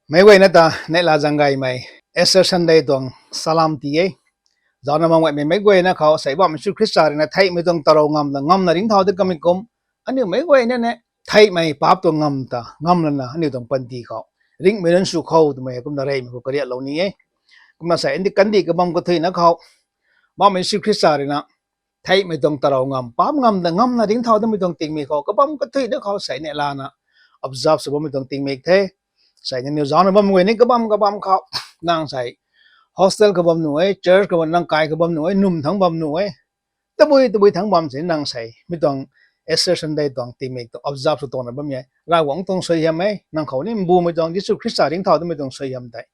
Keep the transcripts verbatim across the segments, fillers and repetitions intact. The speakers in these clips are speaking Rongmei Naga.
Meic guayna ta neihla zaeng gaymei Easter Sunday tuang salam ti e. Zaucna bam gaymei meic guayna khou sei bam Jisu Khrista rui na theihmei tuang tarou ngamna ngamna ringcthau de kamei kum, aniu meic guayna ne theihmei paap tuang ngam ta ngamlana aniu tuang panty khou ringhmei nunc sw khou twmei kumna reymei khou kariatlou ni e. Kumna sei ndi kandih kabam kathuina khou bam Jisu Khrista rui na theihmei tuang tarou ngam paap ngam ta ngamna ringcthau damei tuang tingmik khou kabam kathuina khou sei neihlana observe sw bammei tuang tingmik the. Sei nangniw zaucna bam guay ni kabam kabam khou nang sei hostel khou bam nuh e, church khou bam, nang kai khou bam nuh e, num thangc bam nuh e, tabui tabui thangc bam sei nang sei mi tuang Easter Sunday tuang tingmik tuang observe sw tuangna bam e. Ravguangc tuang suaihiam e, nang khou ni mbumei tuang Jisu Khrista ringcthau damei tuang suaihiam tei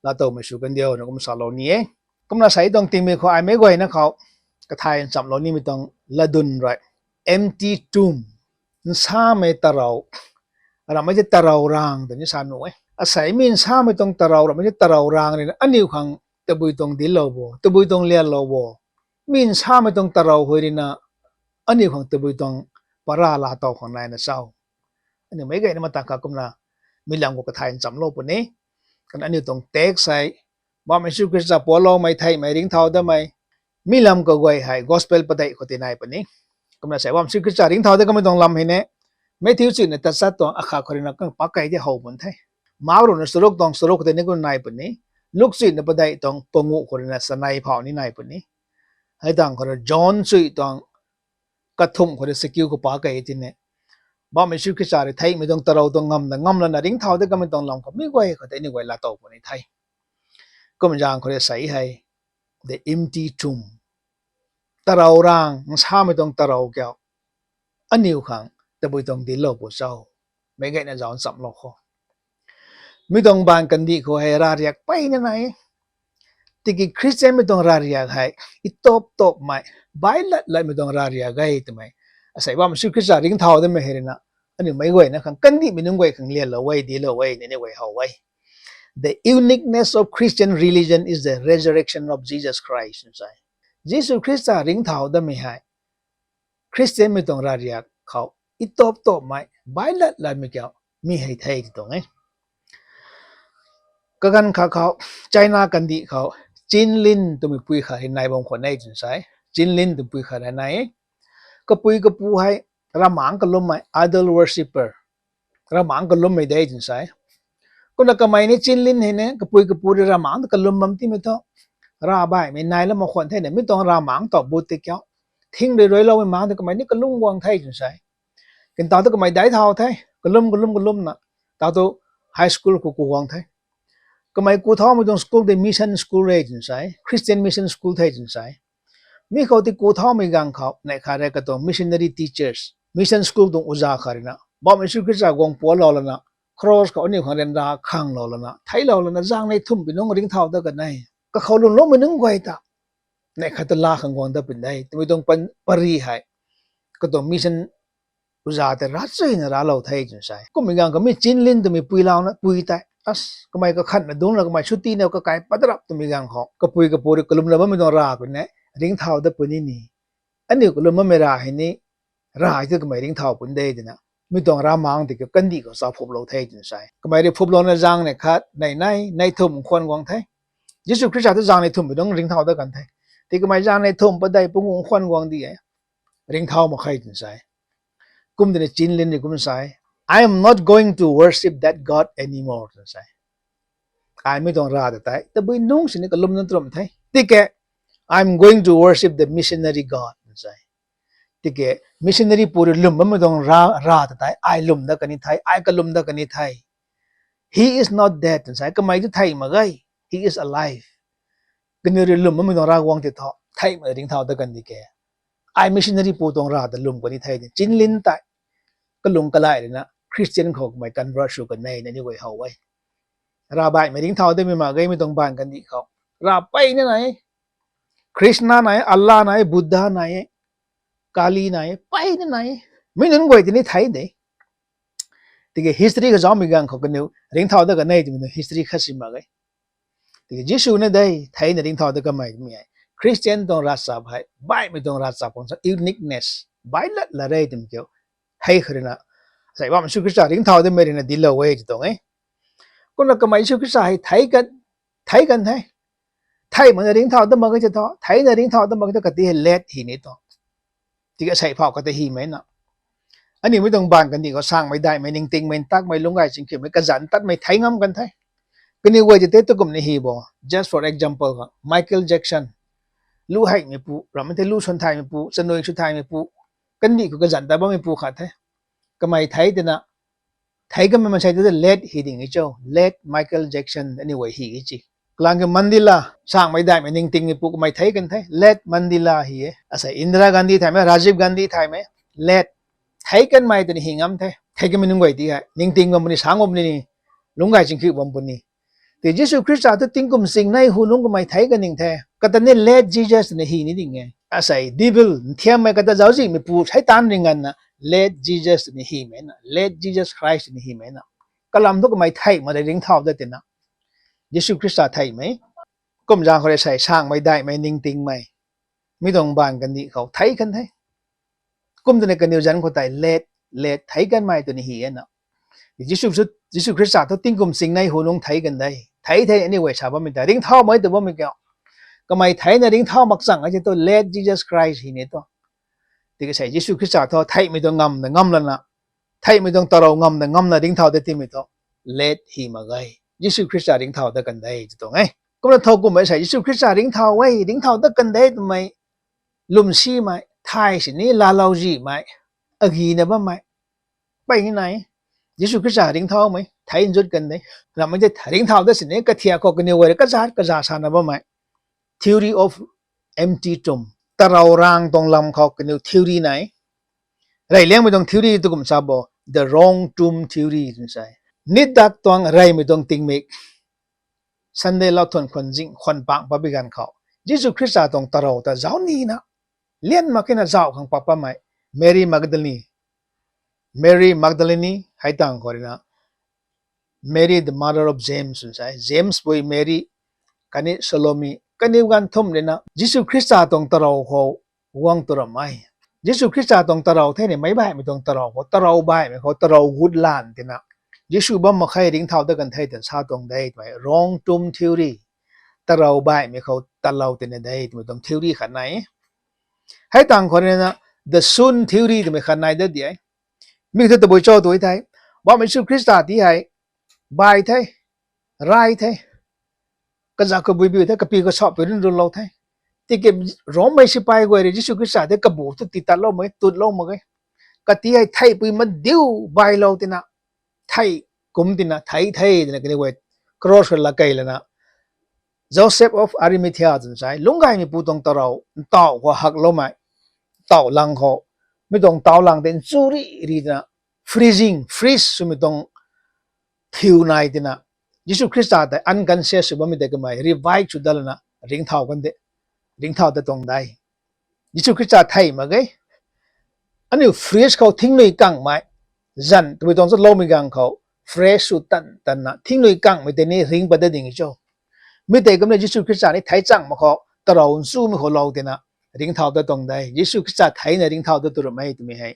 laatowmei sw kandiu na kum salou ni e. Kumna sei tuang tingmik khou ai meic guayna khou kathay nchamlou nimei tuang latdyn rui empty tomb, nsamei tarou, ramhmei tei tarou rang twni sa nuh e. Asei mi nsamei tuang tarou, ramhmei tei tarou rang rui na aniu khang tabui tuang dinclou bo, tabui tuang lianlou bo? Mi nsamei tuang tarou hui rui na aniu khang tabui tuang para laatow khang naina cho? Aniu meic guayna mata kha kumna mi lam khou kathay nchamlou puni. Kan aniu tuang text sei bam Jisu Khrista pualoumei, theihmei, ringcthau damei, mi lam kaguay hei gospel padeih khou tei nai puni. Kumna sei bam Jisu Khrista ringcthau de kamei tuang lam hei ne Matthew chuina tachat tuang akhat khou rui na kan pac kei tei how pun the. Mark ruhna charuk tuang charuk khou tei ni kum nai puni. Luk chuina padeih tuang panguh khou rui na chanei phou ni nai puni. Hei tangv khou rui John chui tuang kathumh khou rui chakiu khou pac kei tine bam Jisu Khrista rui theihmei tuang tarou tuang ngamna ngamlana ringcthau de kamei tuang lam khou mi guay khou tei aniu guay laatow puni the. Kum zaeng khou rui sei hei the empty tomb, tarou rang, nsamei tuang tarou kiu aniu khang tabui tuang dinclou bo cho? Meic guayna zauc nchamlou khou mi tuang baanv kandih khou hei ravriak peyna nai e. Tiki Khristianmei tuang ravriak hei itop topmei, bailat latmei tuang ravriak e twmei asei bam Jisu Khrista ringcthau damei hei rui na aniu meic guayna khang kandihmei nunc guay khang lianlou e, dinclou e, nini guay how e. The uniqueness of Christian religion is the resurrection of Jesus Christ, sa e. Jisu Khrista ringcthau damei hei Khristianmei tuang ravriak khou itop topmei, bailat latmei kiu mi hei the ti tuang e. Kaganv khat khou China kandih khou Chinlin twmei pui khat hei nai bam khwan e twna sa e. Chinlin twmei pui khat hei nai e. Kapui kapu hei ravmaengc kalummei, idol worshipper, ravmaengc kalummei de twna sa e. Kumna kamei ni Chinlin hei ni kapui kapu rui ravmaengc ta kalum bam timei thu, ravbaihmei nai lam khwan thena mi tuang ravmaengc ta but tei kiu thing rui ruiloumei maengc ta kamei ni kalum guang the twna sa e. Kintau tu kamei daic thau the, kalum kalum kalumna, tau tu high school khou ku guang the. Kamei ku thaumei tuang school tei mission school re twna sa e, Christian mission school the twna sa e. Mi khou tei ku thaumei ganv khou neih khat rui katuang missionary teachers, mission school tuang uza khat rui na bam Jisu Khrista guang pualou lana, cross khou aniu khang ryanra khanglou lana, theiclou lana, zaeng nei thumh pi nungc ringcthau dat kan e. Kakhou lwmloumei nunc guay ta neih khat ta laa khang guang dat pun de twmei tuang pan pary hei katuang mission uza tei ravchuina raclou the twna sa e. Kummei ganv khou mi Chinlin twmei puilouna pui tei, as, kamei kakhatna dungcna kamei sutina kakai patrap twmei ganv khou kapui kapu rui kalumna bammei tuang rav khou ni ringcthau dat puni ni. Aniu kalum bammei rav hei ni, rav hei tu kamei ringcthau pun de twna, mi tuang ravmaengc tei kiu kandih khou cha phuplou the twna sa e. Kamei rui phuplouna zaeng nei khat, nei nei, nei thumh khwan guang the. Jisu Khrista tu zaeng nei thumh pi nungc ringcthau dat kan the. Tiki kamei zaeng nei thumh padeih panguh khwan guang di e, ringcthau mak khe twna sa e. Kum twni Chinlin rui kum sa e, I am not going to worship that God anymore twna sa e. Ai mi tuang rav ta tei tabui nungc sini kalum nunc trum the. Tiki, I am going to worship the missionary God twna sa e. Tiki, missionary pu rui lwm bammei tuang rav, rav ta tei ai lwm dat kan the, ai kalum dat kan the. He is not dead twna sa e, kamei tu thei mak ge. He is alive. Kaniw rui lwm bammei tuang Ravguangc tei thu theihmei ringcthau dat kan di ke. Ai missionary pu tuang rav ta lwm kan the twna Chinlin tei kalung kalai rui na Christian khou kamei convert sw kan e na ni guay how e. Ravbaihmei ringcthau datmei mak ge mi tuang baanv kandih khou. Rav peyna nai e. Krishna nai e, Allah nai e, Buddha nai e, Kali nai e, peyna nai e. Mi nunc guay tei ni thei de. Tiki history kazauhmei ganv khou kaniw ringcthau dat kan e twmei nunc history khat si mak ge. Tiki Jisu na de, theina ringcthau dat kamei twmei hei Christian tuang ravchap hei baihmei tuang ravchap khang sa uniqueness, bailat la re twmei kiu hei kha rui na, sei bam Jisu Khrista ringcthau datmei rui na dinclou e tw tuang e. Kumna kamei Jisu Khrista hei thei kan, thei kan the. Thei mana ringcthau dat mak ge ti thu, theina ringcthau dat mak ge thu kati hei let hi ni tu. Tiki asei phau kata hymei na. Aniu mei tuang baanv kandih khou sangmei daihmei, ningtingmei, ntakmei, lungcgay chingkhiumei, kazanc tatmei thei ngam kan the. Kaniw guay ti tei tu kum ni hy bo. Just for example kha, Michael Jackson. Lu heimeipu, rammei tei lu swan thaymeipu, chanui sw thaymeipu. Kandih khou kazanc tat bammeipu khat the. Kamei thei tina, thei kanmei maansei tu let hi ding e cho, let Michael Jackson aniu guay hy e chi. Kalang ki Mandela, sangmei daihmei ningtingmeipu kamei thei kan the, let Mandela hy e. Asei Indira Gandhi thaymei, Rajiv Gandhi thaymei, let. Thei kanmei twni hy ngam the. Thei kanmei nunc guay ti hei ningting bam puni, sang bam puni, lungcgay chingkhiu bam puni. Tei Jisu Khrista thu tingkum singnei hu nungc kamei thei kan ning the. Kata ni let Jesus twni hy ni ding e. Asei devil, nthiammei kata zauczihmeipu, Seitaan ringanna, let Jesus twni hymei na, let Jesus Christ twni hymei na. Kalam thu kamei thei mak rei ringcthau dat tina, Jisu Khrista theimei. Kum zaeng khou rui sei sangmei daihmei ningtingmei, mi tuang baanv kandih khou thei kan the. Kum twni kaniw zanc khou tei let, let thei kanmei twni hy e na. Jisu, Jisu Khrista thu tingkum singnei hu nungc thei kan de. Thei thei aniu guay sa bammei ta ringcthaumei tu bammei kiu. Kamei theina ringcthau mak chang e ti thu let Jesus Christ hy ni tu. Tiki sei Jisu Khrista thu theimei tuang ngamna ngam lana, theimei tuang tarou ngamna ngamna ringcthau dat timei thu let hy mak ge. Jisu Khrista ringcthau dat kan de ti tuang e. Kumna thowkumhmei sei Jisu Khrista ringcthau e, ringcthau dat kan de twmei lwmsimei, thay sini laalou zihmei, agina bammei pey ni nai. Jisu Khrista ringcthaumei thei nzut kan de. Rammei tei ringcthau dat sini kathiak khou kaniw guay rui kazat kaza sana bammei theory of empty tomb, tarou rang tuang lam khou kaniw theory nai. Reyliangmei tuang theory tu kum sa bo, the wrong tomb theory twna sa e. Nitdak tuang reymei tuang tingmik, Sunday lauthuan khwan zing khwan pang patbi ganv khou Jisu Khrista tuang tarou ta zauc nina, lian mak khe na zauc khang pat patmei Mary Magdalene, Mary Magdalene hei tang khou rui na, Mary the mother of James twna sa e, James pui Mary, khatni Salome, kaniw ganv thumh rui na Jisu Khrista tuang tarou khou guang tu ramh e. Jisu Khrista tuang tarou the ni meic baihmei tuang tarou khou, tarou baihmei khou tarou gut lan tina, Jisu bam mak khe, ringcthau dat kan the twna sa tuang de twmei wrong tomb theory. Tarou baihmei khou tatlou tina de twmei tuang theory khat nai. Hei tang khou rui na the stone theory twmei khat nai dat di e. Mi thu tabui cho tu the, Bammei Jisu Khrista ti hei bai the, rai the, kazak kabui biu the, kapi kasauh pui run runlou the. Tiki Rommei sipai guay rui Jisu Khrista tei kabu thu ti tatlou mak e, tutlou mak e. Kati hei theihpui madiu bailou tina, thei kum tina, thei the twna kaniw guay cross khou laa key lana, Joseph of Arimathea twna sa e, lungcgaymeipu tuang tarou, ntauh khou hakloumei, ntauh lang khou, mi tuang ntauh lang tei nchu ri ri tina, freezing, freeze swmei tuang thiu nai tina, Jisu Khrista tei unconscious sw bammei tei kamei revive sw dat lana ringcthau kan de, ringcthau dat tuang de. Jisu Khrista thei mak ge. Aniu fridge khou thingnui kangmei, zan tabui tuang chaloumei ganv khou, fresh sw tan tanna thingnui kangmei tei ni ringc pat dat ding e cho. Mi tei kumna Jisu Khrista ni theic chang mak khou tarou nchumei khou lou tina ringcthau dat tuang de. Jisu Khrista theina ringcthau dat tu ramh e twmei hei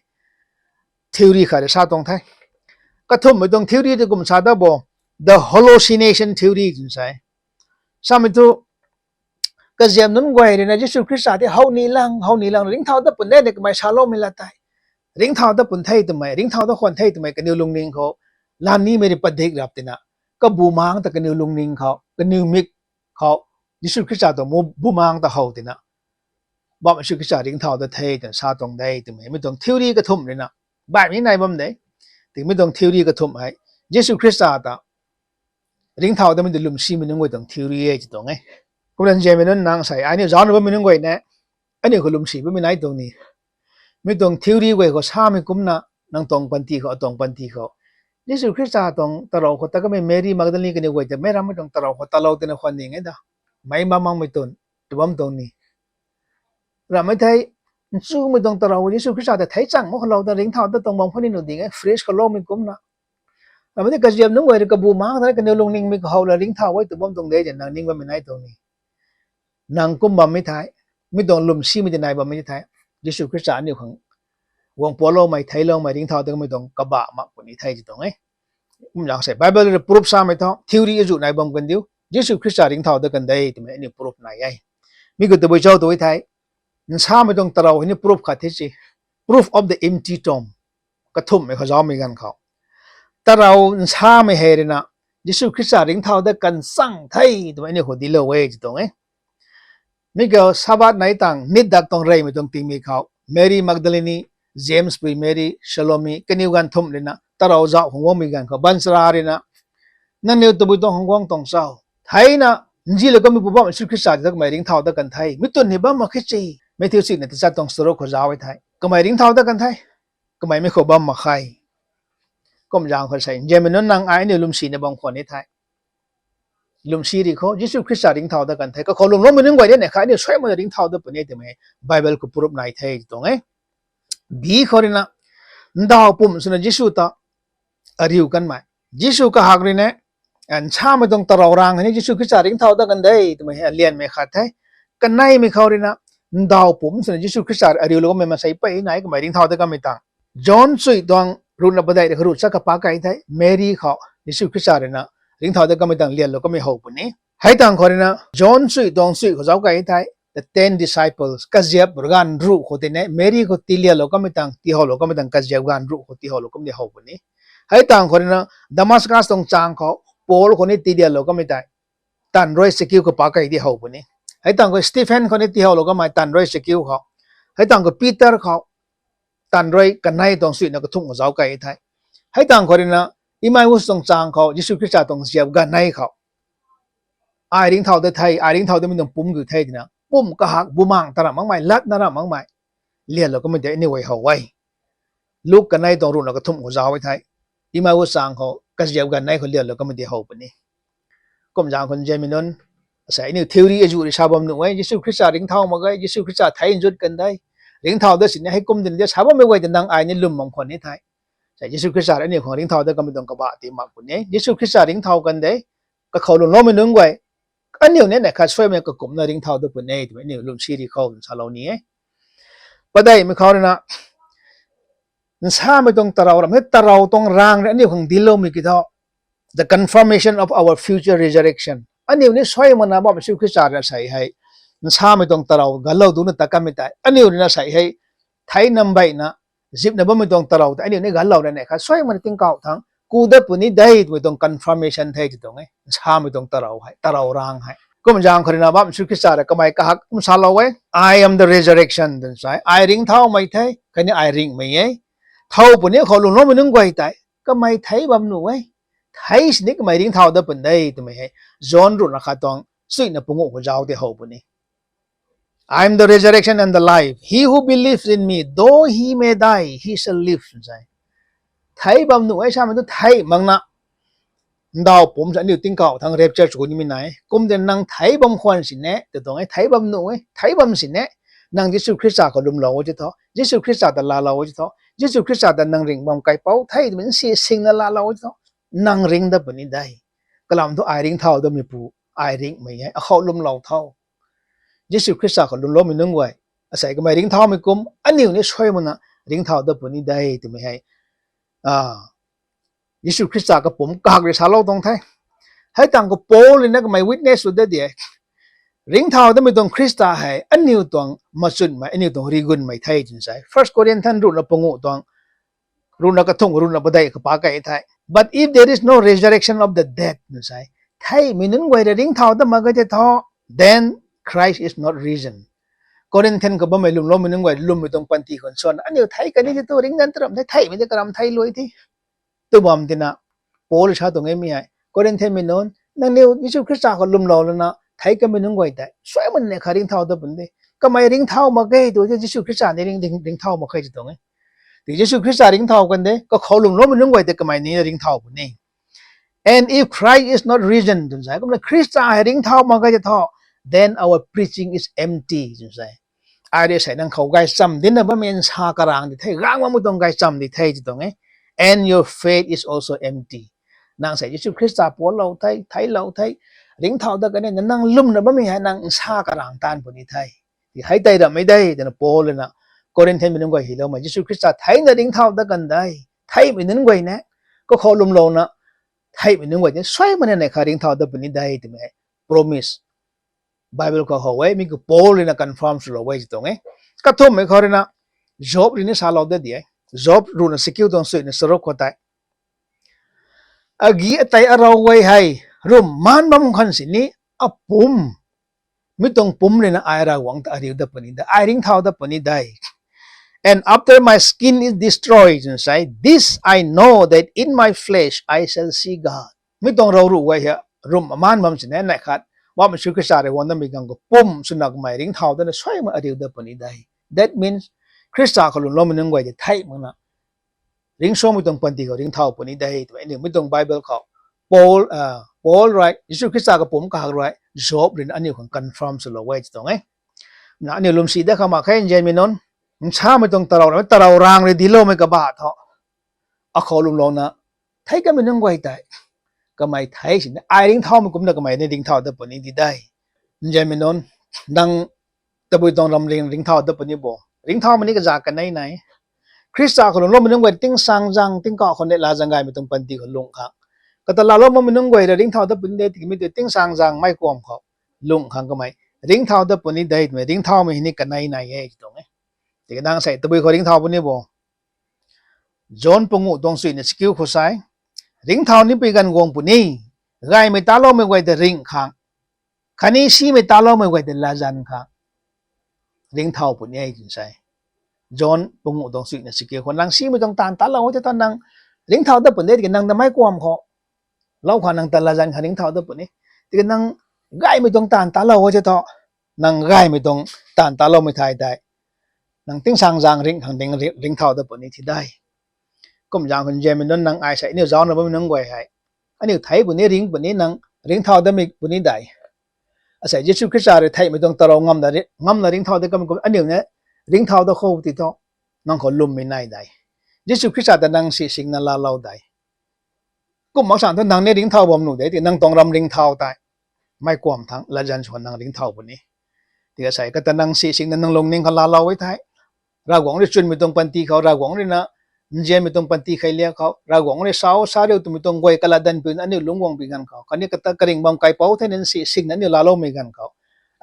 theory khat rui sa tuang the. Kathumhmei tuang theory tei kum sa dat bo, the hallucination theory twna sa e. Samei thu, kaziam nunc guay rui na Jisu Khrista tei how ni lang, how ni lang, ringcthau dat pun de ni kamei saloumei lat tei, ringcthau dat pun the twmei, ringcthau dat khwan the twmei kaniw lungning khou lan nimei rui padik rap tina, kabumaengc ta kaniw lungning khou, kaniw mik khou, Jisu Khrista tuang mu- bumaengc ta how tina, Bammei Jisu Khrista ringcthau dat the twna sa tuang de twmei mi tuang theory kathumh rui na baihmei nai bam de. Tiki mi tuang theory kathumh hei Jisu Khrista ta ringcthau datmei tu lwmsimei nunc guay tuang theory e ti tuang e. Kumna nzianmei nunc nang sei, ai ni zaucna bammei nunc guay ne, aniu khou lwmsi bammei nai tuang ni. Mi tuang theory guay khou samei kumna, nang tuang panty khou, atuang panty khou, Jisu Khrista tuang tarou khou ta kamei Mary Magdalene kaniw guay tei meic rammei tuang tarou khou tatlou tina khwan ding e da, meic bam makmei tun, tu bam tuang ni. Ramhmei thei, nchumei tuang tarou Jisu Khrista ta theic chang mak khou lou ta ringcthau dat tuang bam khou ni nuh ding e, fridge khou loumei kumna. Ramhmei thei kaziam nunc guay rui kabumaengc ta kaniw lungningmei khou how la ringcthau e tu bam tuang de twna nang ning bammei nai tuang ni. Nang kum bammei thei, mi tuang lwmsimei tei nai bammei thei, Jisu Khrista aniu khang guang pualoumei, theicloumei, ringcthau dat kamei tuang kabah mak puni the ti tuang e. Kum zaeng sei Bible rui proof samei thu theory azuh nai bam kan diu. Jisu Khrista ringcthau dat kan de twmei aniu proof nai e. Mi khou tabui cho tw thei, nsamei tuang tarou hei ni proof khat the si. Proof of the empty tomb. Kathumhmei khou zaumei ganv khou, tarou nsamei hei rui na Jisu Khrista ringcthau dat kan chang the twmei aniu khou dinclou e ti tuang e. Mi khou Sabbath nai tang nitdak tuang reymei tuang tingmik khou Mary Magdalene, James pui Mary, Salome kaniw ganv thumh rui na tarou zauh khang guangmei ganv khou baanchara rui na, nangniw tabui tuang khang guang tuang cho? Theina nzilou kamei pu bam Jisu Khrista ta kamei ringcthau dat kan the. Mi twn ni bam mak khe si. Matthew chuina tachat tuang charuk khou zauc e thei, kamei ringcthau dat kan the. Kamei mi khou bam mak khe. Kum zaeng khou sei nzianmei nunc nang ai aniu lwmsina bam khwan ni the. Lwmsi ri khou Jisu Khrista ringcthau dat kan the. Kakhou lwmloumei nunc guay ni neih khat aniu suaimana ringcthau dat puni twmei Bible khou proof nai the ti tuang e. Bi khou rui na, ndaw pumc swna Jisu ta ariu kanmei, Jisu kahak rui na, nsamei tuang tarou rang hei ni Jisu Khrista ringcthau dat kan de twmei hei alianmei khat the. Kaneimei khou rui na, ndaw pumc swna Jisu Khrista ariulou kamei maansei pey nai kamei ringcthau dat kanmei tang, John chuy tuang ruhna padeih rui kha ruh cha kapak kei the. Mary khou Jisu Khrista rui na ringcthau dat kanmei tang lianlou kamei how puni. Hei tang khou rui na John chuy tuang chuy khou zauc kei the, the ten disciples, kaziap ganv ruh khou tei ni Mary khou tiilianlou kamei tang, tiihowlou kamei tang, kaziap ganv ruh khou tiihowlou kamei how puni. Hei tang khou rui na Damascus tuang chang khou Paul khou ni tiilianlou kamei tei, tan rui chakiu kapak kei di how puni. Hei tang khou Stephen khou ni tiihowlou kamei tan rui chakiu khou. Hei tang khou Peter khou tan rui kanei tuang chuy na kathumh khou zauc kei the. Hei tang khou rui na Emmaus tuang chang khou Jisu Khrista tuang ziap ganv nei khou, ai ringcthau dat the, ai ringcthau datmei tuang pumc kiu the twna pumc kahak bumaeng ta ramh makmei, lat na ramh makmei lianlou kamei tei aniu guay how e. Luk kanei tuang ruhna kathumh khou zauc e thei, Emmaus chang khou kaziap ganv nei khou lianlou kamei tei how puni. Kum zaeng khou nzianmei nunc, asei aniu theory azuh rui sa bam nuh e, Jisu Khrista ringcthau mak ge, Jisu Khrista thei nzut kan de, ringcthau dat sini hei kum din de sa bammei guay ta nang ai ni lwm bam khwan ni the. Sei Jisu Khrista rui aniu khang ringcthau dat kanmei tuang kabah ti mak puni. Jisu Khrista ringcthau kan de, kakhou lwmloumei nunc guay, aniu ni neih khat suaimei kakumna ringcthau dat puni twmei aniu lwmsi ri khou salou ni e. Padeihmei khou rui na, nsamei tuang tarou ram hei, tarou tuang rang rui aniu khang dincloumei kiu thu, the confirmation of our future resurrection. Aniu ni suaimana bam Jisu Khrista rui na sei hei, nsamei tuang tarou galou duna ta kanmei tei aniu rui na sei hei, thei nam beina zipna bammei tuang tarou tei aniu ni galouna neih khat suaimana tingkauh thangc ku dat puni de twmei tuang confirmation the ti tuang e. Nsamei tuang tarou hei, tarou rang hei. Kum zaeng khou rui na bam Jisu Khrista rui kamei kahak kum salou e, I am the resurrection twna sa e. Ai ringcthaumei the, khatni ai ringhmei e. Thow puni khou lwmloumei nunc guay tei kamei thei bam nuh e. Thei sini kamei ringcthau dat pun de twmei hei John ruhna khat tuang chuina panguh khou zauc tei how puni. I am the resurrection and the life. He who believes in me, though he may die, he shall live, twna sa e. Thei bam nuh e samei tu thei makna, ndaw pumc sw aniu tingkauh thangc rapture sw nimei nai. Kum de nang thei bam khwan sini, ta tuang e, thei bam nuh e, thei bam sini, nang Jisu Khrista khou lwmlou o ti thu, Jisu Khrista ta laalou o ti thu, Jisu Khrista ta nang ringh bam kaipouc the twmei si singna laalou o ti thu, nang ringh dat puni de. Kalam thu ai ringcthau datmeipu, ai ringhmei e, akhou lwmlou tho. Jisu Khrista khou lwmloumei nunc guay, asei kamei ringcthaumei kum, aniu ni suaimana ringcthau dat puni de twmei hei, Jisu Khrista kapumc kahak rui salou tuang the. Hei tangv khou Paul rui na kamei witness sw dat di e. Ringcthau datmei tuang Khrista hei aniu tuang machunmei, aniu tuang rigunmei the twna sa e. First Corinthians ruhna panguh tuang, ruhna kathumh, ruhna padeih khou pa kei the. But if there is no resurrection of the dead, twna sa e, theihmei nunc guay rui ringcthau dat mak ge tei thu, then Christ is not risen. Corinthian khou bammei lwmloumei nunc guay lwmmei tuang panty khou swan, aniu thei kani tei tu ringh gan ta ram the, theihmei tei karam thei lui the tw bam tina, Paul sa tuang e mi hei, Corinthianmei nunc, nangniu Jisu Khrista khou lwmlou lana thei kanmei nunc guay tei suaimana neih khat ringcthau dat pun de. Kamei ringcthau mak ge tu tei Jisu Khrista ni ring, ring, ringcthau mak khe ti tuang e. Tiki Jisu Khrista ringcthau kan de, kakhou lwmloumei nunc guay tei kamei ni ringcthau puni. And if Christ is not risen, twna sa e, kumna Khrista hei ringcthau mak ge tei thu, then our preaching is empty, twna sa e. Ai rui sei nang khou gaychamv dinna bammei nsa karang di the, gang bammei tuang gaychamv di the ti tuang e. And your faith is also empty. Nang sei Jisu Khrista puanclou the, theiclou the, ringcthau dat kan e, nang lwmna bammei hei nang nsa karang taanv puni the. Ti hei tei rammei de twna Paul rui na Corinthianmei nunc guay hyloumei, Jisu Khrista theina ringcthau dat kan de, theihmei nunc guay ni kakhou lwmlouna theihmei nunc guay tei suaimei na neih khat ringcthau dat puni de twmei promise Bible khou how e, mi khou Paul rui na confirm swlou e ti tuang e. Kathumhmei khou rui na Job rui ni salou dat di e. Job ruhna sikiu tuang suina charuk khou tei, agi atei arau guay hei rumh maan bam khang sini apum, mi tuang pum rui na ai Ravguangc ta ariu dat puni de, ai ringcthau dat puni de. And after my skin is destroyed, twna sa e, this I know that in my flesh I shall see God. Mi tuang rau ruh guay hei rumh maan bam sini neih khat Poubauhmei Jisu Khrista rui guang datmei ganv khou pum swna kamei ringcthau dana suaimei ariu dat puni de. That means Khrista khou lwmloumei nunc guay tei theih makna ringcsuangmei tuang panty khou ringcthau puni de twmei aniu mi tuang Bible khou Paul, Paul rui Jisu Khrista kapumc kahak rui Job rui na aniu khang confirm swlou e ti tuang e. Na aniu lwmsi dat kha mak khe nzianmei nunc, nsamei tuang tarou, tarou rang rui diloumei kabah thu akhou lwmlouna thei kamei nunc guay tei kamei thei sini ai ringcthaumei kumcna kamei ni ringcthau dat puni di de. Nzianmei nunc, nang tabui tuang ram ring ringcthau dat puni bo? Ringcthaumei ni kazat kanei nai. Khrista khou lwmloumei nunc guay tingsaengzaeng tingkauh khou neihla zaeng gaymei tuang panty khou lung khang, kata laalou makmei nunc guay rui ringcthau dat puni de tiki mi tu tingsaengzaeng mei kuam khou lung khang kamei ringcthau dat puni de twmei ringcthaumei hei ni kanei nai e ti tuang e. Tiki nang sei tabui khou ringcthau puni bo? John panguh tuang suina sikiu khou sa e, ringcthau nipui ganv guang puni, gaymei taloumei guay ta ringh khang, khatni simei taloumei guay ta latzan khang ringcthau puni e twna sa e. John panguh tuang suina sikiu khou, nang simei tuang taanv talou tei thu nang ringcthau dat puni de tiki nang ta mei kuam khou lou khang nang ta latzan khang ringcthau dat puni. Tiki nang gaymei tuang taanv talou tei thu, nang gaymei tuang taanv taloumei thai tei nang tingsaengzaeng ringh khang ringcthau dat puni ti de. Kum zaeng khou nzianmei nunc, nang ai sei aniu zaucna bammei nunc guay hei, aniu thei puni, ringc puni, nang ringcthau datmei puni de. Asei Jisu Khrista rui theihmei tuang tarou ngamna ringcthau dat kamei kum aniu ni ringcthau dat khou ti thu, nang khou lwmmei nai de. Jisu Khrista ta nang sisingna laalou de. Kum mak san thu nang ni ringcthau bam nuh de tiki nang tuang ram ringcthau tei mei kuam thangc latzan sw khang nang ringcthau puni. Tiki asei kata nang sisingna nang lungning khou laalou e thei, Ravguangc rui chwnmei tuang panty khou, Ravguangc rui na nzianmei tuang panty kheiliak khou, Ravguangc rui sau sa riu twmei tuang guay kalat danv piuna aniu lungc guang pi ganv khou, khatni kata karingh bam kaipouc thei ni sisingna aniu laaloumei ganv khou,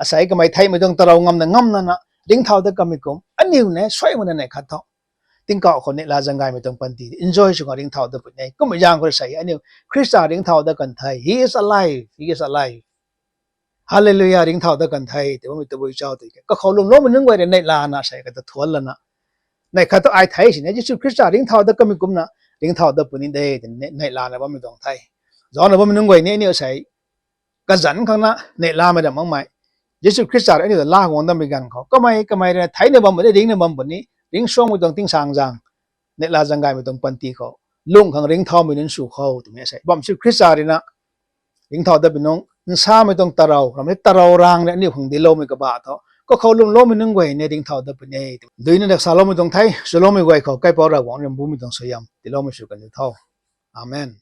asei kamei theihmei tuang tarou ngamna ngamna na ringcthau dat kamei kum aniu ni suai makna neih khat thu tingkauh khou neihla zaeng gaymei tuang panty enjoy sw khang ringcthau dat puni e. Kummei zaeng khou sei aniu Khrista ringcthau dat kan the. He is alive. He is alive. Hallelujah, ringcthau dat kan the tw bammei tabui chau tiki kakhou lwmloumei nunc guay rui neihlana sei kata thuanc lana, neih khat thu ai thei sini Jisu Khrista ringcthau dat kamei kumna ringcthau dat puni de tw neihlana bammei tuang the. Zaucna bammei nunc guay ni aniu sei kazanc khang na neihlamei ram makmei, Jisu Khrista rui aniu ta laa guang datmei ganv khou kamei kamei rui theina bam puni, ringcna bam puni, ringcsuangmei tuang tingsaengzaeng, neihla zaeng gaymei tuang panty khou lung khang ringcthaumei nunc sw khou twmei sei bam Jisu Khrista rui na ringcthau dat puni nunc, nsamei tuang tarou, ram hei tarou rang rui aniu khang diloumei kabah thu kakhou lwmloumei nunc guay ni ringcthau dat puni e. Duina dak saloumei tuang the, swloumei guay khou Kaipouc Ravguangc rui mbumei tuang suaihiam tiiloumei sw kan tho. Amen.